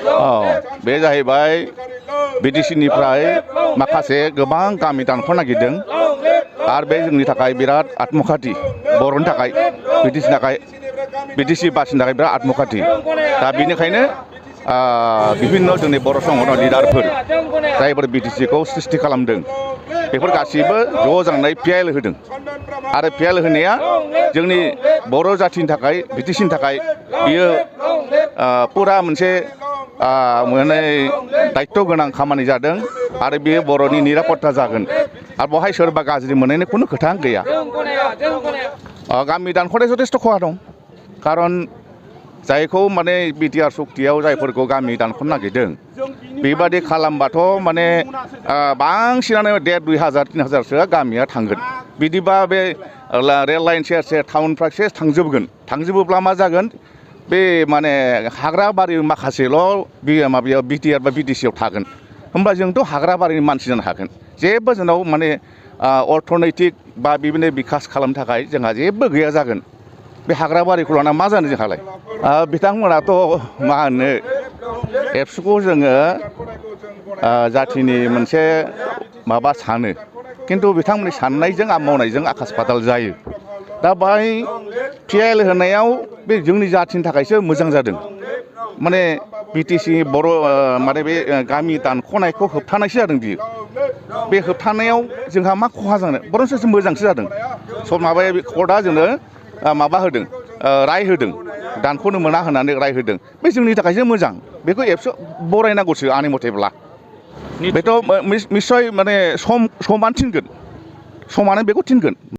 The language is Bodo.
बे जाहैबाय बिटिसिनिफ्राय माखासे गोबां गामि दानख'नो नागिरदों आरो बे जोंनि थाखाय बिराद आत्मखाथि बर'नि थाखाय बिटिसि बासिनो थाखाय बिराद आत्मखाथि दा बेनिखायनो बिभिन्न जोंनि बर' संगठन लिडारफोर जायफोर बिटिसिखौ सृष्टि खालामदों बेफोर गासिबो ज' जानानै पिएल होदों आरो पिएल होनाया जोंनि बर' जाथिनि थाखाय बिटिसिनि थाखाय बियो पुरा मोनसे माने दायित्व गोनां खामानि जादों आरो बेयो बर'नि निरापत्ता जागोन आरो बेवहाय सोरबा गाज्रि मोननायनि खुनु खोथा गैया गामि दानख'नाय जथेस्थ' खहा दं खारन जायखौ माने बिटिआर सक्तियाव जायफोरखौ गामि दानख'नो नागिरदों बेबादि खालामबाथ' माने बांसिनानो 1,500-2,000-3,000सोआ गामिया थांगोन बिदिबा बे रेल लाइन सेर सेर टाउनफ्रा सेस थांजोबोब्ला मा जागोन बे माने हाग्रा बारि माखासेल' माबायाव बिटिआर बा बिटिसिआव थागोन होमबा जोंथ' हाग्रा बारिनि मानसि जानो हागोन जेबो जोंनाव माने अर्थनैतिक बा बिदिनो बिकास खालामनो थाखाय जोंहा जेबो गैया जागोन बे हाग्रा बारिखौ लाना मा जानो जोंहालाय बिथांमोनाथ' मा होनो एबसुखौ जोङो जाथिनि मोनसे माबा सानो खिन्थु बिथांमोननि साननायजों मावनायजों आकास पाताल जायो दा बाहाय पिएल होनायाव बे जोंनि जाथिनि थाखायसो मोजां जादों माने बिटिसि बर' माने बे गामि दानख'नायखौ होबथानायसो जादों बियो बे होबथानायाव जोंहा मा खहा जानो बरंसो मोजांसो जादों माबाया कर्टआ जोंनो माबा होदों राय होदों दानख'नो मोना होननानै राय होदों बे जोंनि थाखायसो मोजां बेखौ एबसु बरायनांगौसो आंनि मथेब्ला बेथ' निस्सय माने समानो थिनगोन समानो बेखौ थिनगोन।